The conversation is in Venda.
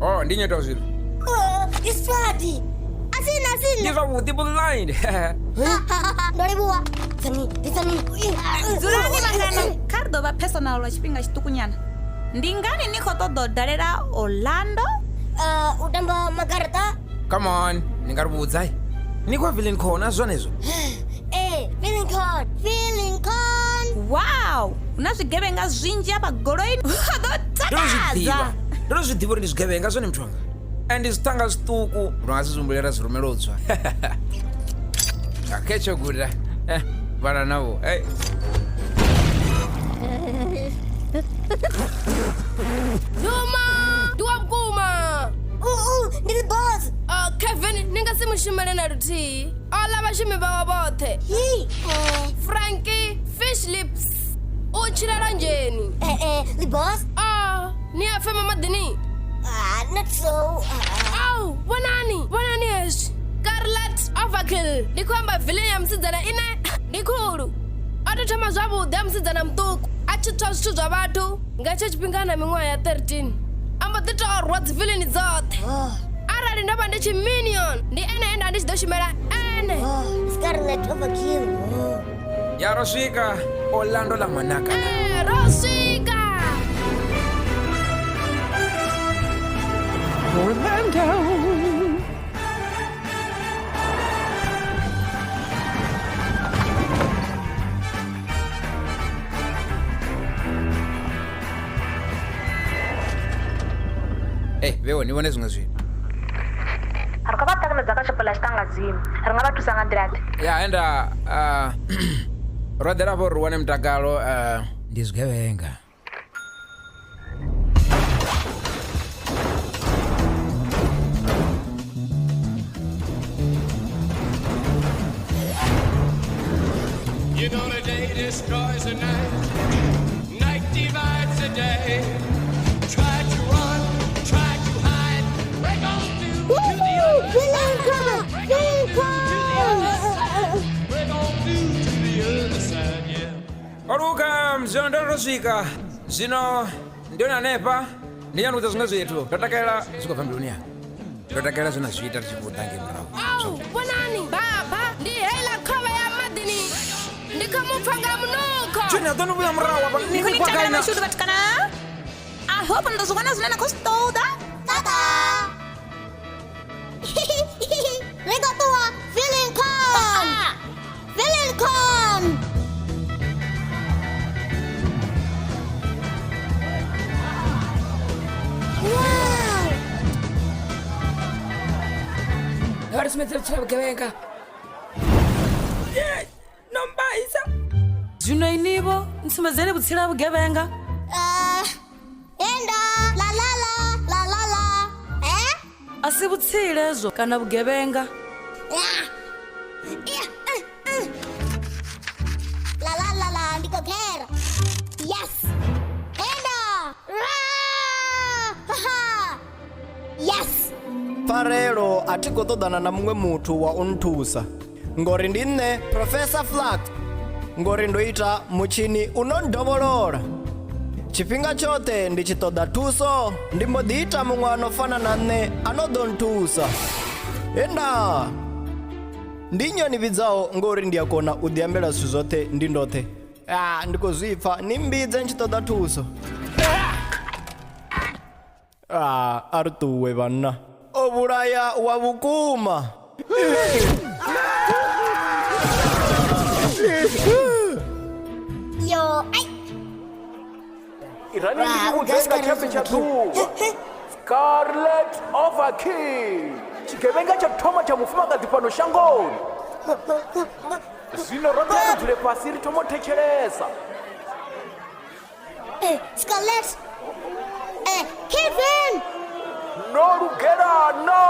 Oh, ndi nnyito zwino. Oh, ndi swati. Asina Ndi asina. zwavhuḓi blind. Ndo livhuwa. Tsani, tsani. Dzulani vhangana, kha ri ḓo vha personal lwa tshifhinga tshiṱukunyana. Ndi ngani ni khou ṱoḓa u dalela Orlando? U tamba magaraṱa? Come on, ni nga ri vhudza. Ni khou villain khona zwenezwo. Ee, feeling con. Feeling con. Wow, hu na zwigevhenga zwinzhi afha goloini. Hu ḓo Ndo no zwi ḓivha. takadza. Ndo no zwi ḓivha uri ndi zwigevhenga zwone muthu wanga. And zwiṱanga zwiṱuku lwa nga si zwi humbulela zwi rumela u tswa. Okay, tsho guda. Eh, vhala navho. Hey. Duma ndi wa vhukuma Ndi the boss. Kevin ni nga si mu shumele na luthihi o ḽa vhashumi vhawe vhoṱhe Hi. Frankie Fish Lips u tshila lwanzheni The boss? Oh, ni a fema maḓini Ah, not so. Au, vhonani vhonani hezwi Scarlet Overkill ndi khou amba villain ya musidzana ine ndi khulu o tou thoma zwavhuḓi a musidzana muṱuku a tshi tswa zwithu zwa vhathu nga tsho tshifhinga na miṅwaha ya 13 a mbo ḓi tou rwa dzi villain dzoṱhe arali ndo vha ndi tshi minion ndi ene ende ndi tshi ḓo shumela ene Oh, Scarlet Overkill. Oh. Ya ro swika Orlando ḽa manaka. Ee, ro swika Orlando. Hey, vhewo ni vhone zwiṅwe zwithu. Ri khou vha ṱanganedza kha shopo ḽa tshiṱangadzime. Ri nga vha thusa nga nḓila ḓe? Ya enda ro ḓela afho uri ri wane mutakalo ndi zwigevhenga. You know the day destroys the night, night divides the day. Try to run, try to hide, break on through to the other Villain side. con. Break Villain on through to the other con. side. Break on through to the other side, yeah. Oluka zwino ndo ro swika zwino ndi hone hanefha ndi nyana vhudza zwiṅwe zwithu ndo takalela zwi khou bva mbiluni yanga ndo takalela zwe na zwi ita ri tshi khou ḓa ngei murahu Au, vhonani baba ndi heiḽa khovhe ya maḓini ndi khou mu pfa nga munukho Junior ḓo no vhuya murahu hafha Ni khou ni ni khou takalela gai na mashudu vhatukana. I hope ni ḓo zwi wana zwine na khou zwi ṱoḓa. Tata. Ri khou ṱuwa. Feeling con. Feeling con. Wow. Vha ri sumbedza vhutshilo ha vhugevhenga. No mbaisa. Zwino inivho ntsumbedzeni vhutsila ha vhugevhenga. Enda la la la la la la. Eh? A si vhutsila hezwo kana vhugevhenga. Yeah. Yeah. La la la la ndi khou gera. Yes. Enda. Ra. Ha ha. Yes. Pfarelo a thi khou ṱoḓana na muṅwe muthu wa u nthusa ngori ndi nṋe Professor Flux ngori ndo ita mutshini u no ndovholola tshifhinga tshoṱhe ndi tshi ṱoḓa thuso ndi mbo ḓi ita muṅwe ano fana na nṋe a no ḓo nthusa enda ndi nnyi o ni vhidzaho ngori ndi a kona u ḓiambela zwithu zwoṱhe ndi ndoṱhe ah ndi khou zwi pfa ni mmbidze ni tshi ṱoḓa thuso Ah, a ri ṱuwe vhanna o vhulaya wa vhukuma Yo, ai. Irani ndi vhudze nga tshepe tsha ḓuvha Scarlet Overkill tshigevhenga tsha thoma tsha mufumakadzi fhano shangoni zwino roṱhe ri dzule fhasi ri thoma u thetshelesa Scarlet. Kevin. No lugela na.